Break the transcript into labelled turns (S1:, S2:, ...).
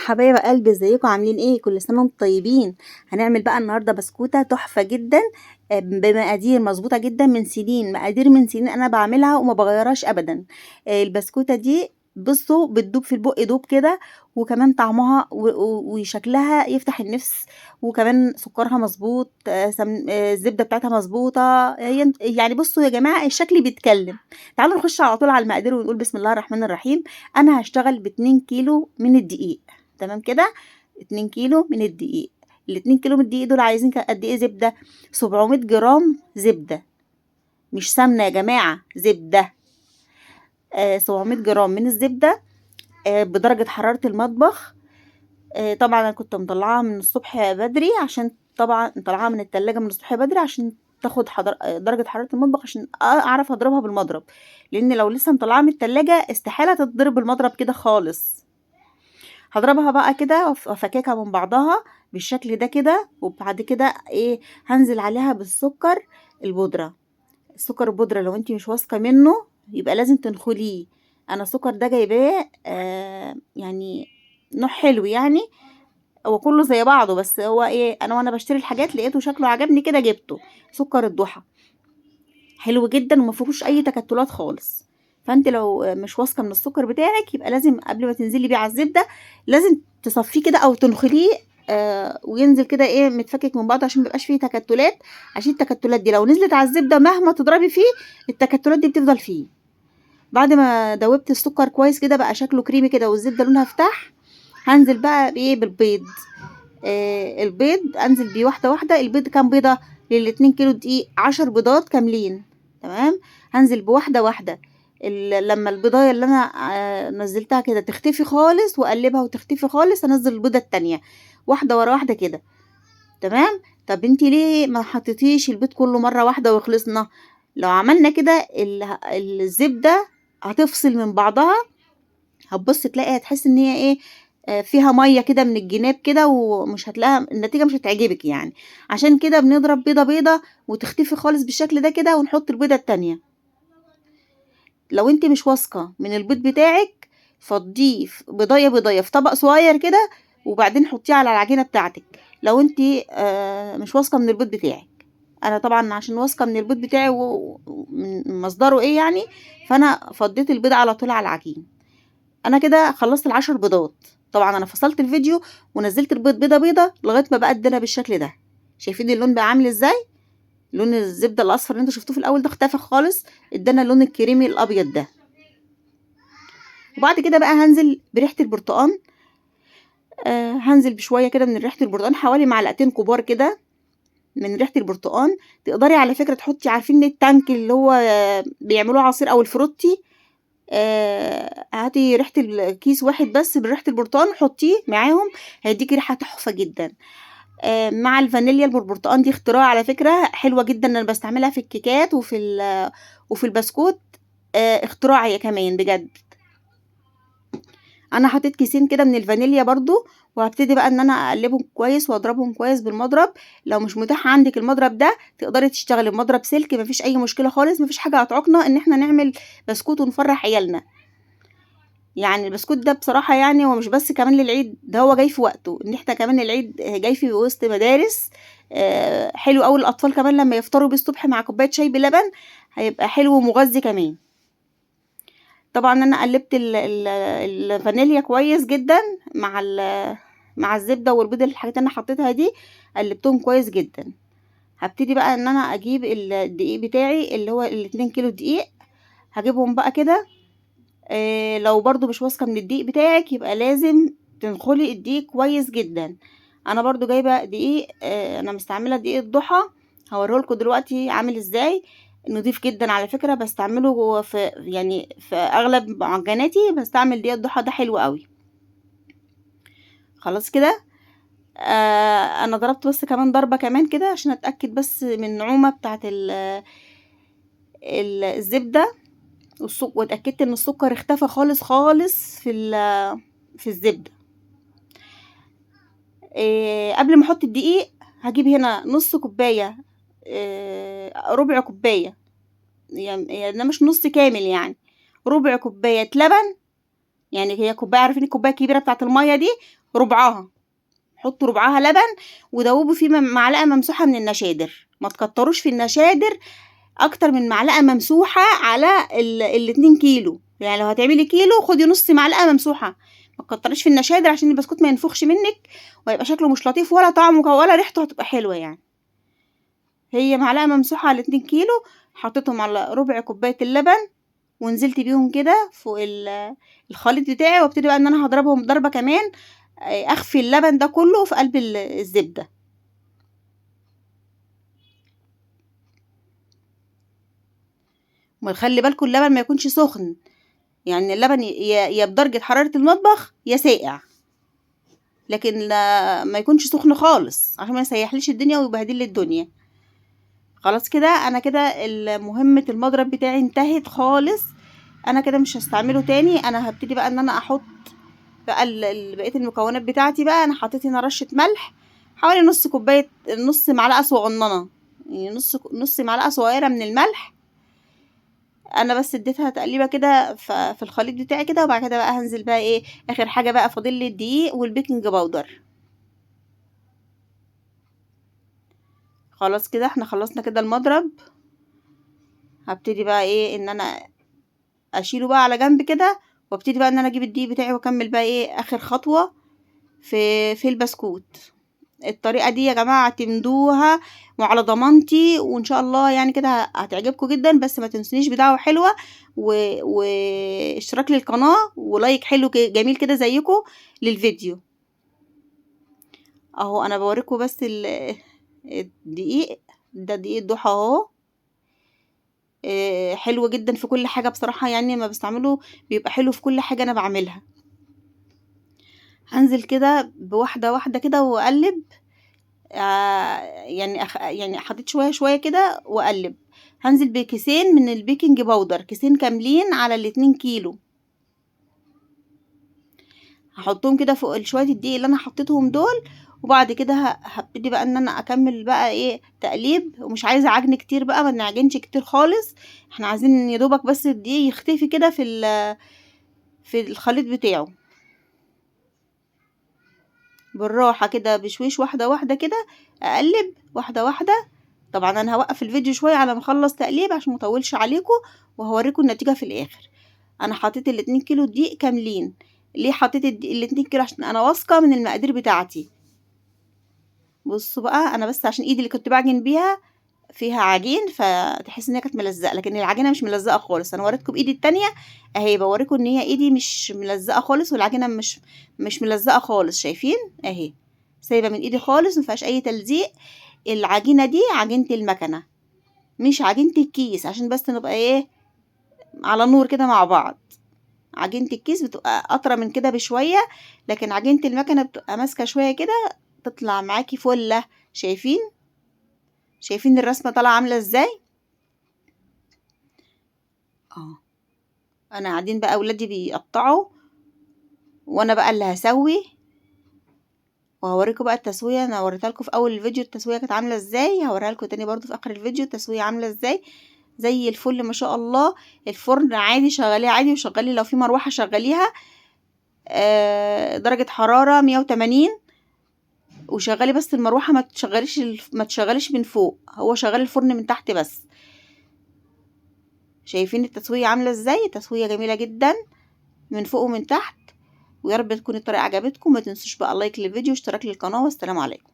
S1: حبايب قلبي، ازيكم؟ عاملين ايه؟ كل سنة وانتم طيبين. هنعمل بقى النهارده بسكوته تحفة جدا، بمقادير مظبوطة جدا من سنين، مقادير من سنين انا بعملها وما بغيرهاش ابدا. البسكوته دي بصوا بتدوب في البق دوب كده، وكمان طعمها وشكلها يفتح النفس، وكمان سكرها مظبوط، الزبدة بتاعتها مظبوطة. هي يعني بصوا يا جماعة الشكل بيتكلم. تعالوا نخش على طول على المقادير ونقول بسم الله الرحمن الرحيم. انا هشتغل ب2 كيلو من الدقيق، تمام كده؟ 2 كيلو من الدقيق. ال2 كيلو من الدقيق دول عايزين قد ايه زبدة؟ 700 جرام زبدة، مش سمنه يا جماعة، زبدة. 700 جرام من الزبدة، بدرجة حرارة المطبخ. طبعا انا كنت مطلعاها من الصبح بدري، عشان طبعا مطلعاها من التلاجة من الصبح بدري عشان تاخد درجة حرارة المطبخ، عشان اعرف اضربها بالمضرب، لان لو لسه مطلعاها من التلاجة استحالة تتضرب بالمضرب كده خالص. هضربها بقى كده وافككها من بعضها بالشكل ده كده، وبعد كده هنزل عليها بالسكر البودرة. السكر البودرة لو انتي مش واثقة منه يبقى لازم تنخليه. انا السكر ده جايباه، نوع حلو، هو كله زي بعضه، بس هو انا وانا بشتري الحاجات لقيته شكله عجبني كده جبته. سكر الضحى حلو جدا وما فيهوش اي تكتلات خالص. فانت لو مش واثقة من السكر بتاعك يبقى لازم قبل ما تنزلي بيه على الزبدة لازم تصفية كده او تنخليه، وينزل كده متفكك من بعضه عشان ما يبقاش فيه تكتلات، عشان التكتلات دي لو نزلت على الزبدة مهما تضربي فيه التكتلات دي بتفضل فيه. بعد ما دوبت السكر كويس كده بقى شكله كريمي كده والزبده لونها فتح، هنزل بقى بايه؟ بالبيض. البيض انزل بيه واحدة واحدة. البيض كام بيضة؟ للاتنين كيلو دقيق 10 بيضات كاملين، تمام؟ هنزل بواحدة واحدة. لما البيضايه اللي انا، نزلتها كده تختفي خالص واقلبها وتختفي خالص، انزل البيضة التانية واحدة ورا واحدة كده، تمام؟ طب انتي ليه ما حطيتيش البيض كله مرة واحدة وخلصنا؟ لو عملنا كده الزبدة هتفصل من بعضها، هتبص تلاقي هتحس ان هي فيها مية كده من الجناب كده، ومش هتلاقيها النتيجة مش هتعجبك. عشان كده بنضرب بيضة بيضة وتختفي خالص بالشكل ده كده، ونحط البيضة التانية. لو انت مش واثقة من البيض بتاعك فضية بيضايه بيضايه في طبق صغير كده، وبعدين حطيه على العجينة بتاعتك. لو انت، مش واثقة من البيض بتاعك، انا طبعا عشان واثقة من البيض بتاعي ومن مصدره ايه يعني، فانا فضيت البيض على طول على العجين. انا كده خلصت ال10 بيضات. طبعا انا فصلت الفيديو ونزلت البيض بيضة بيضة لغاية ما بقى ادانا بالشكل ده. شايفين اللون بقى عامل ازاي؟ لون الزبدة الاصفر اللي انتوا شفتوه في الاول ده اختفى خالص، ادانا اللون الكريمي الابيض ده. وبعد كده بقى هنزل بريحه البرتقان، هنزل بشوية كده من ريحه البرتقان، حوالي معلقتين كبار كده من ريحه البرتقان. تقدري على فكرة تحطي، عارفين التانك اللي هو بيعملوه عصير او الفروتي، هاتي ريحه الكيس واحد بس بريحه البرتقان وحطيه معاهم، هيديكي ريحه تحفة جدا. مع الفانيليا بالبرتقان دي اختراع على فكرة حلوة جدا، انا بستعملها في الكيكات وفي البسكوت، اختراع هي كمان بجد. انا حطيت كيسين كده من الفانيليا برضو، وهبتدي بقى ان انا اقلبهم كويس واضربهم كويس بالمضرب. لو مش متاح عندك المضرب ده تقدري تشتغلي بمضرب سلك، مفيش اي مشكلة خالص، مفيش حاجة هتعوقنا ان احنا نعمل بسكوت ونفرح عيالنا. البسكوت ده بصراحة هو مش بس كمان للعيد، ده هو جاي في وقته، ان احنا كمان العيد جاي في وسط مدارس. حلو قوي الاطفال كمان لما يفطروا بيه الصبح مع كوباية شاي بلبن، هيبقى حلو ومغذي كمان. طبعا انا قلبت الفانيليا كويس جدا مع الزبدة والبيض، الحاجات اللي انا حطيتها دي قلبتهم كويس جدا. هبتدي بقى ان انا اجيب الدقيق بتاعي اللي هو الاتنين كيلو دقيق، هجيبهم بقى كده. لو برضو مش واثقة من الدقيق بتاعك يبقى لازم تنخلي الدقيق كويس جدا. انا برضو جايبه دقيق، انا مستعملة دقيق الضحى، هوريهولكوا دلوقتي عامل ازاي. نضيف جدا على فكرة، بستعمله في اغلب معجناتي بستعمل دقيق الضحى ده، حلو قوي. خلاص كده، انا ضربت بس كمان ضربه كمان كده عشان اتاكد بس من النعومه بتاعه الزبدة، واتاكدت ان السكر اختفى خالص خالص في الزبدة. قبل ما احط الدقيق هجيب هنا نص كوباية، ربع كوباية، يعني ده مش نص كامل، ربع كوباية لبن، يعني هي كوباية، عارفين الكوباية الكبيرة بتاعت المية دي، ربعها، حطوا ربعها لبن ودوبوا فيه معلقه ممسوحة من النشادر. ما تكتروش في النشادر اكتر من معلقه ممسوحة على ال2 كيلو، يعني لو هتعملي كيلو خدي نص معلقه ممسوحة، ما تكتريش في النشادر عشان البسكوت ما ينفخش منك ويبقى شكله مش لطيف ولا طعمه ولا ريحته هتبقى حلوة. يعني هي معلقه ممسوحة على 2 كيلو، حطيتهم على ربع كوباية اللبن ونزلت بيهم كده فوق الخليط بتاعي، وابتدي بقى ان انا هضربهم ضربه كمان، اخفي اللبن ده كله في قلب الزبدة. وخلي بالكم اللبن ما يكونش سخن، يعني اللبن يا بدرجة حرارة المطبخ يا ساقع، لكن ما يكونش سخن خالص عشان ما يسيحليش الدنيا ويبهدل لي الدنيا. خلاص كده انا كده مهمة المضرب بتاعي انتهت خالص، انا كده مش هستعمله تاني. انا هبتدي بقى ان انا احط بقى بقية المكونات بتاعتي. بقى انا حطيت هنا رشه ملح حوالي نص كوباية، نص معلقه صغننه، يعني نص معلقه صغيرة من الملح. انا بس اديتها تقليبه كده في الخليط بتاعي كده، وبعد كده بقى هنزل بقى ايه اخر حاجة بقى، فاضل لي الدقيق وال baking powder. خلاص كده احنا خلصنا كده المضرب. هبتدي بقى ايه ان انا اشيله بقى على جنب كده، وابتدي بقى ان انا اجيب الدقيق بتاعي واكمل بقى ايه اخر خطوة في البسكوت. الطريقة دي يا جماعة اعتمدوها وعلى ضمانتي، وان شاء الله يعني كده هتعجبكم جدا. بس ما تنسونيش بدعوة حلوة واشتراك للقناة ولايك حلو جميل كده زيكم للفيديو. اهو انا بوريكم بس الدقيق ده، دقيق الضحى اهو، حلو جدا في كل حاجة بصراحة، يعني ما بستعمله بيبقى حلو في كل حاجة انا بعملها. هنزل كده بواحدة واحدة كده واقلب، يعني حطيت شوية شوية كده واقلب. هنزل بكيسين من ال baking powder، كيسين كاملين على 2 كيلو، هحطهم كده فوق شوية الدقيق اللي انا حطيتهم دول. وبعد كده هبتدي بقى ان انا اكمل بقى ايه تقليب، ومش عايزه عجن كتير بقى، ما نعجنش كتير خالص، احنا عايزين يا دوبك بس الدقيق يختفي كده في الخليط بتاعه. بالراحة كده بشويش، واحدة واحدة كده اقلب واحدة واحدة. طبعا انا هوقف الفيديو شوية على ما اخلص تقليب عشان ما اطولش عليكم، وهوريكم النتيجة في الاخر. انا حطيت 2 كيلو دقيق كاملين. ليه حطيت 2 كيلو؟ عشان انا واثقة من المقادير بتاعتي. بصوا بقى، انا بس عشان ايدي اللي كنت بعجن بيها فيها عجين فتحس ان هي كانت ملزقه، لكن العجينة مش ملزقه خالص. انا وريتكم بايدي التانية اهي، بوريكم ان هي ايدي مش ملزقه خالص، والعجينه مش ملزقه خالص، شايفين اهي سايبه من ايدي خالص، ما فيهاش اي تلزيق. العجينة دي عجينه المكنه مش عجينه الكيس، عشان بس نبقى ايه على نور كده مع بعض. عجينه الكيس بتبقى اطرى من كده بشوية، لكن عجينه المكنه بتبقى ماسكه شوية كده، تطلع معاكي فله. شايفين الرسمة طالعه عامله ازاي؟ انا قاعدين بقى اولادي بيقطعوا وانا بقى اللي هسوي، وهوريكم بقى التسوية. انا وريتها لكم في اول الفيديو التسوية كانت عامله ازاي، هوريها لكم تاني برضو في اخر الفيديو التسوية عامله ازاي. زي الفل ما شاء الله. الفرن عادي شغليه عادي، وشغلي لو في مروحة شغليها، درجه حرارة 180، وشغلي بس المروحة، ما تشغليش من فوق، هو شغال الفرن من تحت بس. شايفين التسوية عامله ازاي؟ تسويه جميلة جدا من فوق ومن تحت. ويا رب تكون الطريقة عجبتكم. ما تنسوش بقى لايك للفيديو واشتراك للقناة، والسلام عليكم.